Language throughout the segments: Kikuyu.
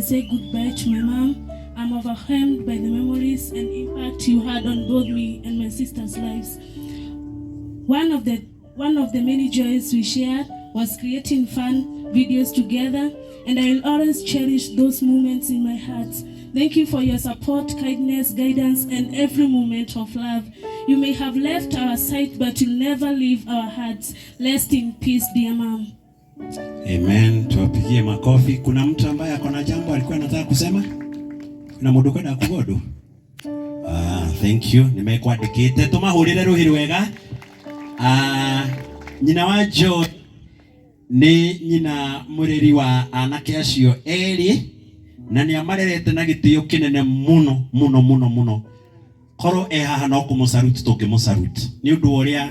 I say goodbye to my mom. I'm overwhelmed by the memories and impact you had on both me and my sister's lives. One of the one of the many joys we shared was creating fun videos together, and I will always cherish those moments in my heart. Thank you for your support, kindness, guidance, and every moment of love. You may have left our sight, but you'll never leave our hearts. Rest in peace, dear mom. Amen. Tuwapigie makofi. Kuna mtu ambaye ako na jambo alikuwa anataka kusema? Kuna mundu kwenda kugodo? Ah, thank you. Nimekwandikite tumahurire ruhi rwega. Ah, nyina wa Joy nĩ nyina mũreri wa anake acio erĩ na nĩ amarerete na gĩtĩo kĩnene mũno mũno mũno mũno korwo e haha no kũmũsaluti tũngĩmũsaluti nĩ ũndũ wa ũrĩa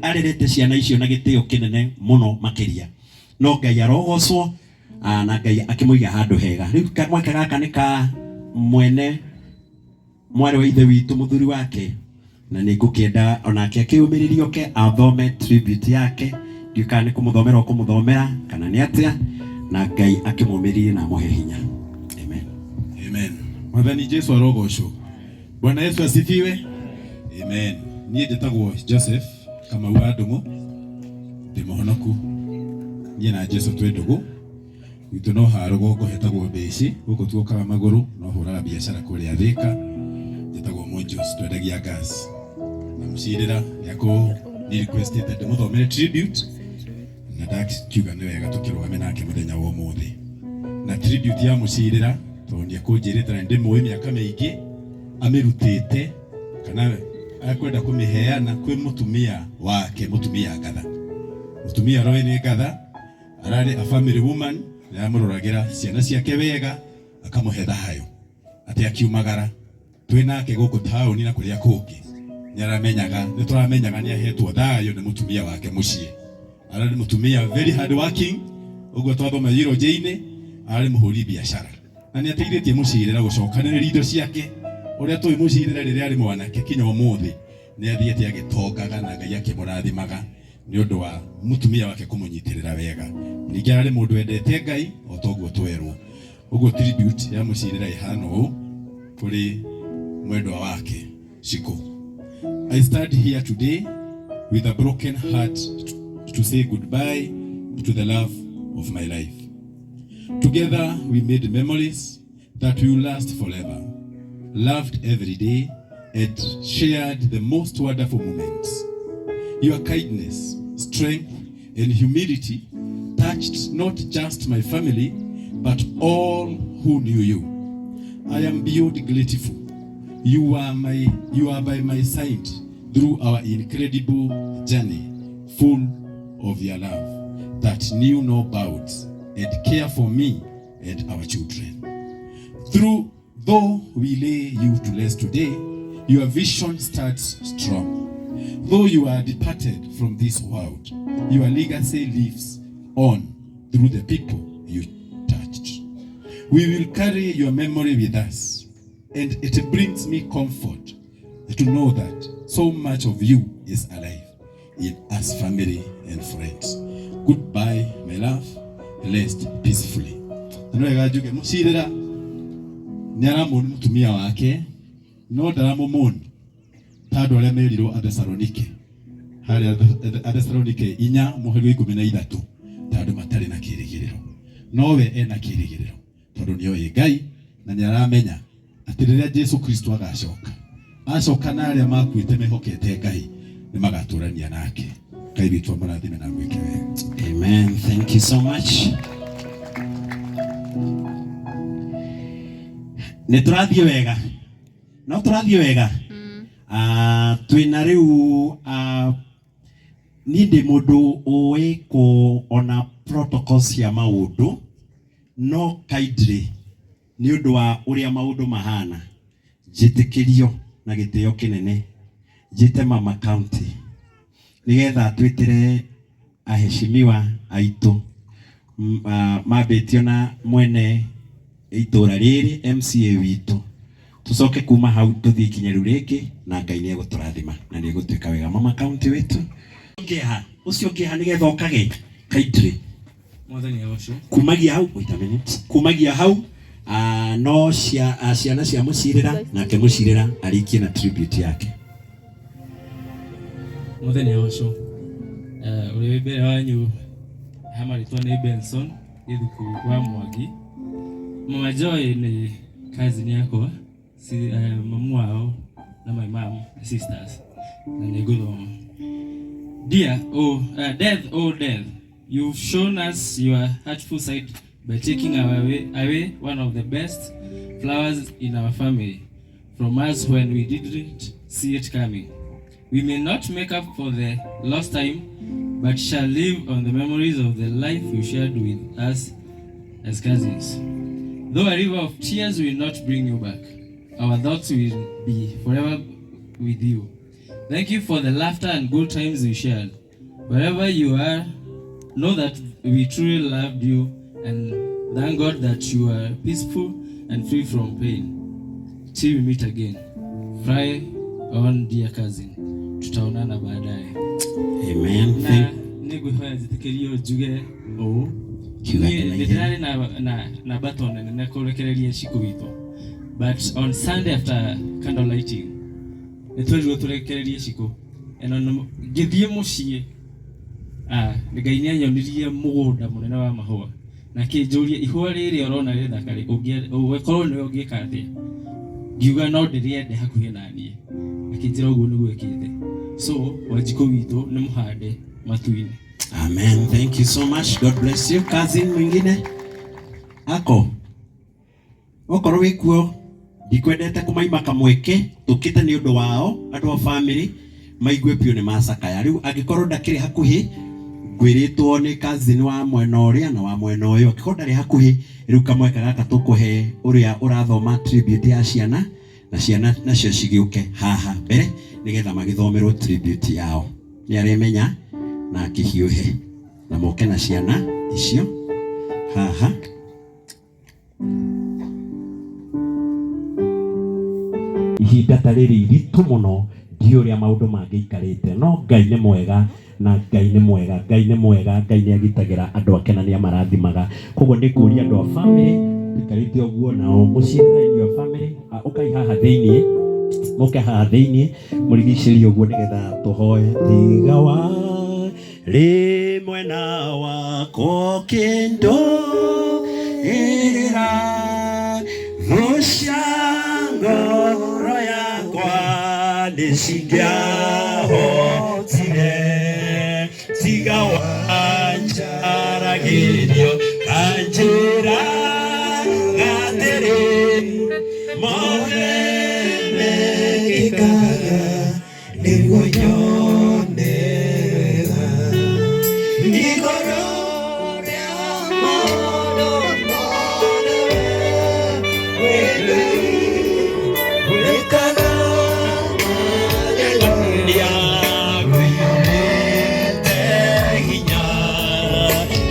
arerete ciana icio na gĩtĩo kĩnene mũno makĩria no Ngai arogocwo na Ngai akĩmũiga handũ hega rĩu kamweke gaka nĩ ka mwene mwarĩ wa ithe witũ mũthuri wake na nĩ ngũkĩenda onake akĩyũmĩrĩrie oke athome tribute yake ndiũĩ kana nĩ kũmũthomera ũkũmũthomera kana nĩ atĩa na Ngai akĩmũmĩrĩrie na amũhe hinya amen. Amen. Mwathani Jesu arogocwo. Bwana Yesu asifiwe. Amen. Niĩ njĩtagwo Joseph Kamau wa Ndung'u, ndĩ mũhonoku. Niĩ na Jesu twĩ ndũgũ. Gwitũ no ha rũgongo hetagwo Mbĩci, gũkũ tuokaga magũrũ, no hũraga biacara kũrĩa Thĩka. Njĩtagwo Monjos, twendagia gas. Na mũcirĩra nĩ nĩ requestĩte ndĩmũthomere tribute na ndakiuga nĩ wega tũkĩrũgame nake mũthenya wa ũmũthĩ. Na tribute ya mũcirĩra tondũ nĩ ekũnjĩrĩte na ndĩmũĩ mĩaka mĩingĩ amĩrutĩte kana akwenda kũmĩheana kwĩ mũtumia wake mũtumia ngatha mũtumia aroĩ nĩ ngatha ararĩ a family woman nĩ amũroragĩra ciana ciake wega akamũhe thayũ atĩ akiumagara twĩ nake gũkũ taũni na kũrĩa kũngĩ nĩ aramenyaga nĩ tũramenyaga nĩ ahetwo thayũ nĩ mũtumia wake mũciĩ ararĩ mũtumia very hard working ũguo twathoma eulogy-inĩ ararĩ mũhũri biacara na nĩ ateithĩtie mũcirĩra gũcokanĩrĩria indo ciake ũrĩa tũĩ mũcirĩra rĩrĩa arĩ mwanake kinya ũmũthĩ nĩ athiĩte agĩtongaga na Ngai akĩmũrathimaga nĩ ũndũ wa mũtumia wake kũmũnyitĩrĩra wega ningĩ ararĩ mũndũ wendete Ngai o toguo twerwo ũguo tribute ya mũcirĩra ĩhana ũũ kũrĩ mwendwa wake Shiko. I stand here today with a broken heart to say goodbye to the love of my life. Together we made memories that will last forever, loved every day, and shared the most wonderful moments. Your kindness, strength, and humility touched not just my family, but all who knew you. I am beyond grateful. You are by my side through our incredible journey, full of your love that knew no bounds and care for me and our children. Through though we lay you to rest today, your vision stands strong. Though you are departed from this world, your legacy lives on through the people you touched. We will carry your memory with us, and it brings me comfort to know that so much of you is alive in us, family and friends. Goodbye, my love. Rest peacefully. Na nĩ wega njuge mũcirĩra nĩ aramũni mũtumia wake no ndaramũmũni ta andũ arĩa merirwo Athesalonike harĩa Athesalonike 4 mũhari wa 13 ta andũ matarĩ na kĩrĩgĩrĩro nowe ena kĩrĩgĩrĩro tondũ nĩoĩ Ngai na nĩ aramenya atĩ rĩrĩa Jesu Kristo agacoka acoka na arĩa makuĩte mehokete Ngai nĩ magatũrania nake. Ngai witũ amũrathime na amwĩke wega. Amen. Thank you so much. Nĩ tũrathiĩ wega no tũrathiĩ wega. Ah, twĩna rĩu niĩ ndĩ mũndũ ũĩ kuona protocols cia maũndũ no kindly nĩ ũndũ wa ũrĩa maũndũ mahana njĩtĩkĩrio na gĩtĩo kĩnene njĩte mama county nĩgetha twĩtĩre aheshimiwa aitũ mambĩtio na mwene itũra rĩrĩ MCA witũ tũcoke kuma hau tũthiĩ ikinya rĩu rĩngĩ na Ngai nĩ egũtũrathima na nĩ egũtuĩka wega mama county witũ ũngĩha ũcio ũngĩha nĩgetha ũkage kindly Mwathani agocwo. Kumagia hau, wait a minute, kumagia hau. No cia ciana cia mucirira nake mucirira arikie na tribute yake. Muthenya ucio uria wi mbere wanyu hamaritwo ni Benson Githuku wa Mwangi. Mama Joy ni cousin yakwa, si mamu wao na my mom sisters, na nĩ ngũthoma. Dear oh death, oh death, you've shown us your hurtful side by taking away one of the best flowers in our family from us when we didn't see it coming. We may not make up for the lost time, but shall live on the memories of the life you shared with us as cousins. Though a river of tears will not bring you back, our thoughts will be forever with you. Thank you for the laughter and good times we shared. Wherever you are, know that we truly loved you and thank God that you are peaceful and free from pain. Till we meet again. Fly on, dear cousin. Tutaonana baadaye. Amen. Na Thank nĩngwĩhoya njĩtĩkĩrio njuge ũũ. Kiuga Niĩ kĩna nĩ ihenya. ndĩrarĩ na baton nene kũrekereria Shiko witũ, but on Sunday after candle lighting nĩ twerirwo tũrekererie Shiko, and on ngĩthiĩ mũciĩ, Ngai nĩ anyonirie mũgũnda mũnene wa mahũa na akĩnjũria ihũa rĩrĩ ũrona rĩthaka rĩ, ũngĩkorwo nĩwe ũngĩka atĩa? Ngiuga no ndĩrĩende hakuhĩ na niĩ, akĩnjĩra ũguo nĩguo ĩkĩte. So Wanjikũ witũ nĩ mũhande matu-inĩ. Amen. Thank you so much. God bless you. Cousin mwingine ako okorwo wĩ kuo ndikwendete kũmaima kamweke tũkĩte nĩ ũndũ wao andũ a family maigue biũ nĩ macakaya. Rĩu angĩkorwo ndakĩrĩ hakuhĩ, ngwĩrĩtwo nĩ cousin wa mwena ũrĩa na wa mwena ũyũ, angĩkorwo ndarĩ hakuhĩ, rĩu kamweke gaka tũkũhe ũrĩa ũrathoma tribute ya ciana na ciana nacio cigĩũke haha mbere nĩgetha magĩthomerwo tribute yao. Nĩ aremenya na akĩhiũhe na moke na ciana icio haha. Ihinda ta rĩrĩ iritũ mũno, ndiũĩ ũrĩa maũndũ mangĩikarĩte, no Ngai nĩ mwega na Ngai nĩ mwega, Ngai nĩ mwega, Ngai nĩ agitagĩra andũ ake na nĩ amarathimaga. Koguo nĩ ngũria andũ a family tũikarĩte ũguo nao mũciĩre inyuĩ a family, ũkai haha thĩiniĩ, mũke haha thĩiniĩ mũrigicĩrie ũguo nĩgetha tũhoe. Tiga wa rĩ mwena wakwa kĩndũ ĩrĩra thũ cia ngoro yakwa nĩ cingĩahotire, tiga wanjaragĩrio kanjĩra gatĩrĩ mothe mekĩkaga nĩguo nyone wega igũrũ rĩa maũndũ mothe wĩ wĩkaga magegania wĩyũmĩte hinya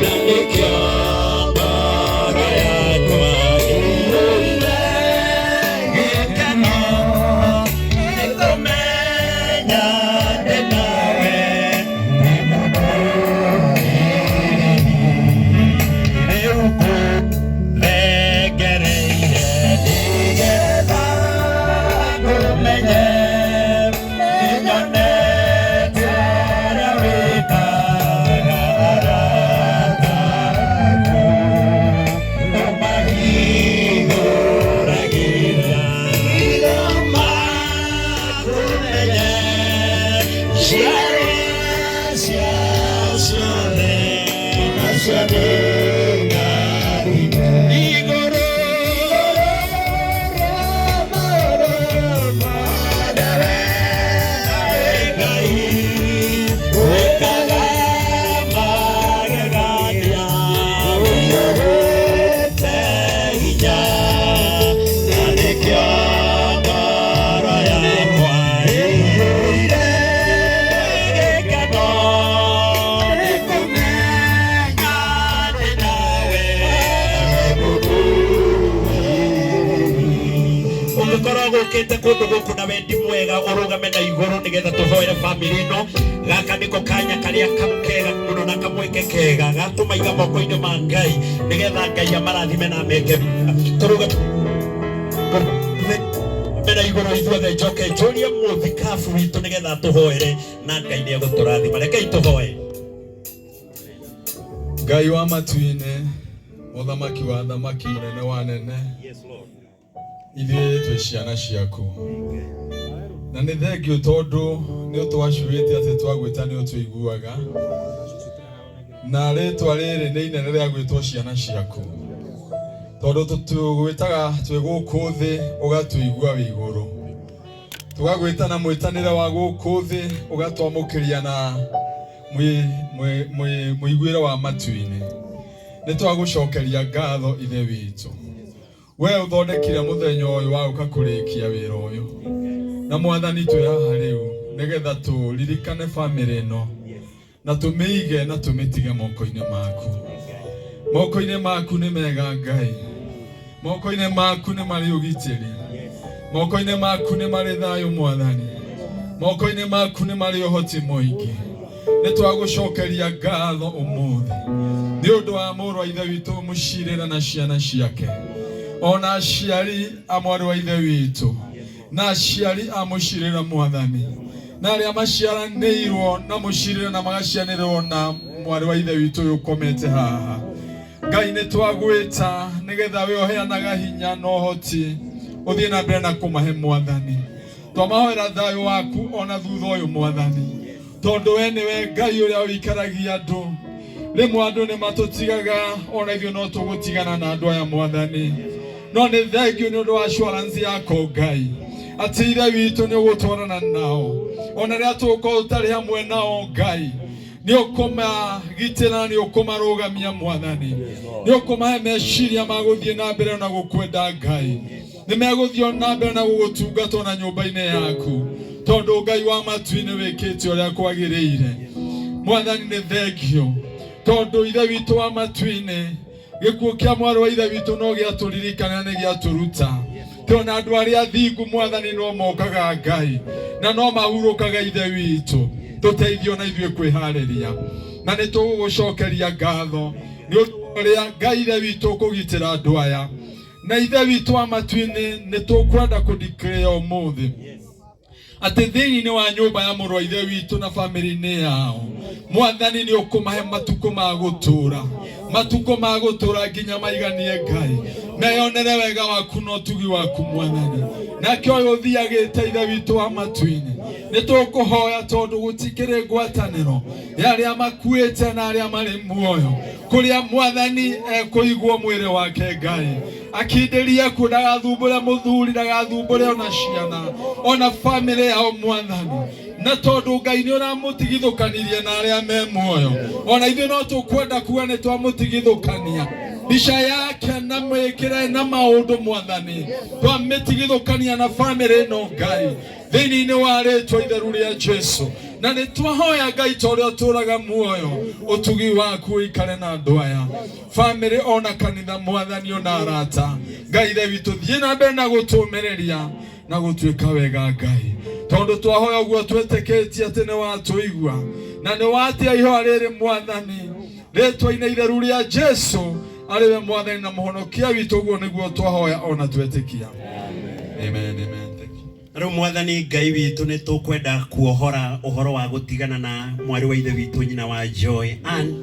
na nĩkĩo ngoro yakwa ĩiyũire gĩkeno nĩkũmenya ndĩ nawe nĩ mũndũ rĩu ngũthengereire nĩgetha ngũmenye nĩnyonete ũrĩa wĩkaga arata aku ũmahingũragĩra igoma kũmenye ciarwa ciao ciothe nacio nĩngathime igũrũ rĩa maũndũ mothe wee Ngai wĩkaga magegania ũiyũrĩte hinya na nĩkĩo ngoro yakwa ĩiyũire gĩkeno nĩkũmenya ndĩ nawe. Ũngĩkorwo gũkĩte kũndũ gũkũ na wendi mwega, ũrũgame na igũrũ nĩgetha tũhoere family ĩno. Gaka nĩko kanya karĩa kega mũno na kamweke kega gatũmaiga moko-inĩ ma Ngai nĩgetha Ngai amarathime na ameke. Tũrũgame na igũrũ ithuothe, njoke njũrie mũthikabu witũ nĩgetha tũhoere na Ngai nĩ egũtũrathima. Rekei tũhoe. Ngai wa matu-inĩ, mũthamaki wa thamaki, mũnene wa nene, ithuĩ twĩ ciana ciaku na nĩ thengiũ tondũ nĩ ũtwacuĩte atĩ twagwĩta nĩ ũtũiguaga, na rĩtwa rĩrĩ nĩ inene rĩa gwĩtwo ciana ciaku, tondũ tũtũgwĩtaga twĩ gũkũ thĩ ũgatũigua wĩ igũrũ, tũgagwĩta na mwĩtanĩre wa gũkũ thĩ ũgatwamũkĩria na mũiguĩre wa matu-inĩ. Nĩ twagũcokeria ngatho Ithe witũ, we ũthondekire mũthenya ũyũ wa gũka kũrĩkia wĩra ũyũ, na Mwathani twĩ haha rĩu nĩgetha tũririkane bamĩrĩ ĩno na tũmĩige na tũmĩtige moko-inĩ maku. Moko-inĩ maku nĩ mega Ngai, moko-inĩ maku nĩ marĩ ũgitĩri, moko-inĩ maku nĩ marĩ thayũ Mwathani, moko-inĩ maku nĩ marĩ ũhoti mũingĩ. Nĩ twagũcokeria ngatho ũmũthĩ nĩ ũndũ wa mũrũ wa Ithe witũ mũcirĩra na ciana ciake, ona aciari a mwarĩ wa Ithe witũ na aciari a mũcirĩra Mwathani, na arĩa maciaranĩirwo na mũcirĩra na magacianĩrwo na mwarĩ wa Ithe witũ ũyũ ũkomete haha. Ngai nĩ twagwĩta nĩgetha we ũheanaga hinya na ũhoti ũthiĩ na mbere na kũmahe Mwathani. Twamahoera thayũ waku ona thutha ũyũ Mwathani, tondũ we nĩwe Ngai ũrĩa ũikaragia andũ. Rĩmwe andũ nĩ matũtigaga, ona ithuĩ no tũgũtigana na andũ aya Mwathani, no nĩ thengiũ nĩ ũndũ wa assurance yako Ngai atĩ Ithe witũ nĩ ũgũtwarana nao ona rĩrĩa tũgũkorwo tũtarĩ hamwe nao. Ngai nĩ ũkũmagitĩra, nĩ ũkũmarũgamia Mwathani, nĩ ũkũmahe meciria ma gũthiĩ na mbere na gũkwenda Ngai, nĩ megũthiĩ na mbere na gũgũtungata na nyũmba-inĩ yaku, tondũ Ngai wa matu-inĩ wĩkĩte ũrĩa kwagĩrĩire. Mwathani nĩ thengio tondũ Ithe witũ wa matu-inĩ, gĩkuũ kĩa mwarĩ wa Ithe witũ no gĩatũririkana, nĩ gĩatũruta tona andũ arĩa athingu Mwathani no mokaga Ngai na no mahurũkaga. Ithe witũ, tũteithio na ithuĩ kwĩharĩria, na nĩ tũgũgũcokeria ngatho nĩ ũndũ ũrĩa Ngai Ithe witũ ũkũgitĩra andũ aya. Na Ithe witũ wa matu-inĩ, nĩ tũkwenda kũdeclare ũmũthĩ atĩ thĩinĩ wa nyũmba ya mũrũ wa Ithe witũ na bamĩrĩ-inĩ yao, Mwathani nĩ ũkũmahe matukũ ma gũtũũra, matukũ ma gũtũũra nginya maiganie Ngai, meyonere wega waku na ũtugi waku Mwathani. Nake ũyũ ũthiagĩte, Ithe witũ wa matu-inĩ, nĩ tũkũhoya tondũ gũtikĩrĩ ngwatanĩro ya arĩa makuĩte na arĩa marĩ muoyo, kũrĩa Mwathani ekũigwo mwĩrĩ wake Ngai akindĩrie kuo, ndagathumbũre mũthuri, ndagathumbũre ona ciana ona bamĩrĩ yao Mwathani. Na tondũ Ngai nĩ ũramũtigithũkanirie na arĩa me muoyo, ona ithuĩ no tũkwenda kuga nĩ twamũtigithũkania mbica yake na mwĩkĩre na maũndũ Mwathani, twamĩtigithũkania na bamĩrĩ ĩno Ngai thĩinĩ wa rĩtwa itheru rĩa Jesu. Na nĩ twahoya Ngai, ta ũrĩa ũtũũraga muoyo, ũtugi waku ũikare na andũ aya, bamĩrĩ ona kanitha Mwathani, ona arata. Ngai Ithe witũ, thiĩ na mbere na gũtũmĩrĩria na gũtuĩka wega Ngai, tondũ twahoya ũguo twĩtĩkĩtie atĩ nĩ watũigua na nĩ watia ihoya rĩrĩ Mwathani, rĩtwa-inĩ itheru rĩa Jesu arĩ we Mwathani na Mũhonokia witũ. Ũguo nĩguo twahoya ona twetĩkia. Amen, amen. Thank you. Rĩu Mwathani Ngai witũ, nĩ tũkwenda kuohora ũhoro wa gũtigana na mwarĩ wa Ithe witũ, nyina wa Joy Ann,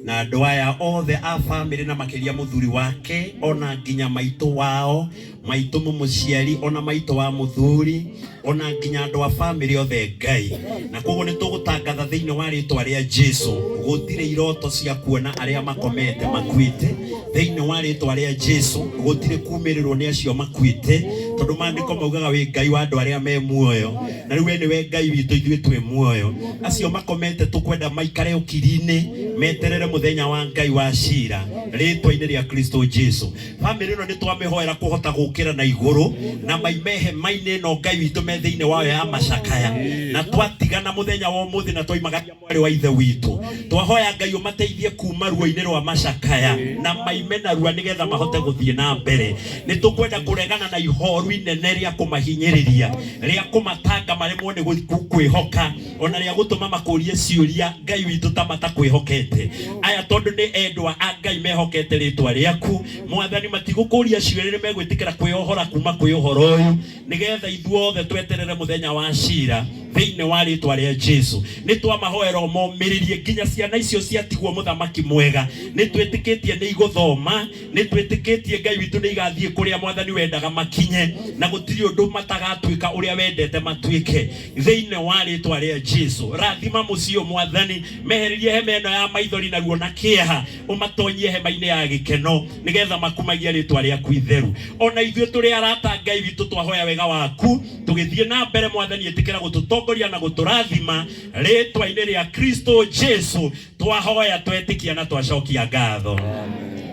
na andũ aya othe a bamĩrĩ, na makĩria mũthuri wake, ona nginya maitũ wao, maitũ mũmũciari, ona maitũ wa mũthuri, ona nginya andũ a bamĩrĩ othe Ngai. Na koguo nĩ tũgũtangatha thĩinĩ wa rĩtwa rĩa Jesu, gũtirĩ iroto cia kuona arĩa makomete makuĩte. Thĩinĩ wa rĩtwa rĩa Jesu, gũtirĩ kumĩrĩrwo nĩ acio makuĩte, tondũ maandĩko maugaga wĩ Ngai wa andũ arĩa me muoyo, na rĩu we nĩwe Ngai witũ, ithuĩ twĩ muoyo. Acio makomete tũkwenda maikare ũkiri-inĩ meterere mũthenya wa Ngai wa cira, rĩtwa-inĩ rĩa Kristo Jesu. Bamĩrĩ ĩno nĩ twamĩhoera kũhota gũkĩra na igũrũ na maime hema-inĩ ĩno Ngai witũ me thĩinĩ wayo ya macakaya, na twatigana mũthenya wa ũmũthĩ na twaimagaria mwarĩ wa Ithe witũ, twahoya Ngai ũmateithie kuma ruo-inĩ rwa macakaya na maime narua nĩgetha mahote gũthiĩ na mbere. Nĩ tũkwenda kũregana na ihoru inene rĩa kũmahinyĩrĩria, rĩa kũmatanga maremwo nĩ kwĩhoka, ona rĩa gũtũma makũrie ciũria Ngai witũ ta matakwĩhokete. Aya tondũ nĩ endwa a Ngai meho. mehokete rĩtwa rĩaku Mwathani. Matigũkũria ciũria, nĩ megwĩtĩkĩra kwĩohora kuma kwĩ ũhoro ũyũ, nĩgetha ithuothe tweterere mũthenya wa cira thĩinĩ wa rĩtwa rĩa Jesu. Nĩ twamahoera ũmomĩrĩrie nginya ciana icio ciatigwo, mũthamaki mwega. Nĩ twĩtĩkĩtie nĩ igũthoma, nĩ twĩtĩkĩtie Ngai witũ nĩ igathiĩ kũrĩa Mwathani wendaga makinye, na gũtirĩ ũndũ matagatuĩka ũrĩa wendete matuĩke thĩinĩ wa rĩtwa rĩa Jesu. Rathima mũciĩ ũyũ Mwathani, mehererie hema ĩno ya maithori na ruo na kĩeha, ũmatonyie hema-inĩ ya gĩkeno, nĩgetha makumagie rĩtwa rĩaku itheru. Ona ithuĩ tũrĩ arata, Ngai witũ, twahoya wega waku tũgĩthiĩ na mbere. Mwathani, ĩtĩkĩra gũtũtongoria na gũtũrathima. Rĩtwa-inĩ rĩa Kristo Jesu twahoya, twetĩkia na twacokia ngatho,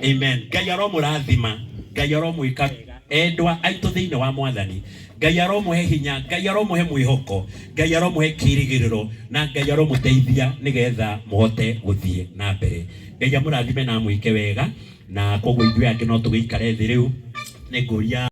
amen. Ngai aromũrathima, Ngai aromwĩka wega, endwa aitũ thĩinĩ wa Mwathani. Ngai aromũhe hinya, Ngai aromũhe mwĩhoko, Ngai aromũhe kĩĩrĩgĩrĩro, na Ngai aromũteithia nĩgetha mũhote gũthiĩ na mbere. Ngai amũrathime na amwĩke wega. Na koguo ithuĩ angĩ no tũgĩikare thĩ rĩu, nĩ ngũria.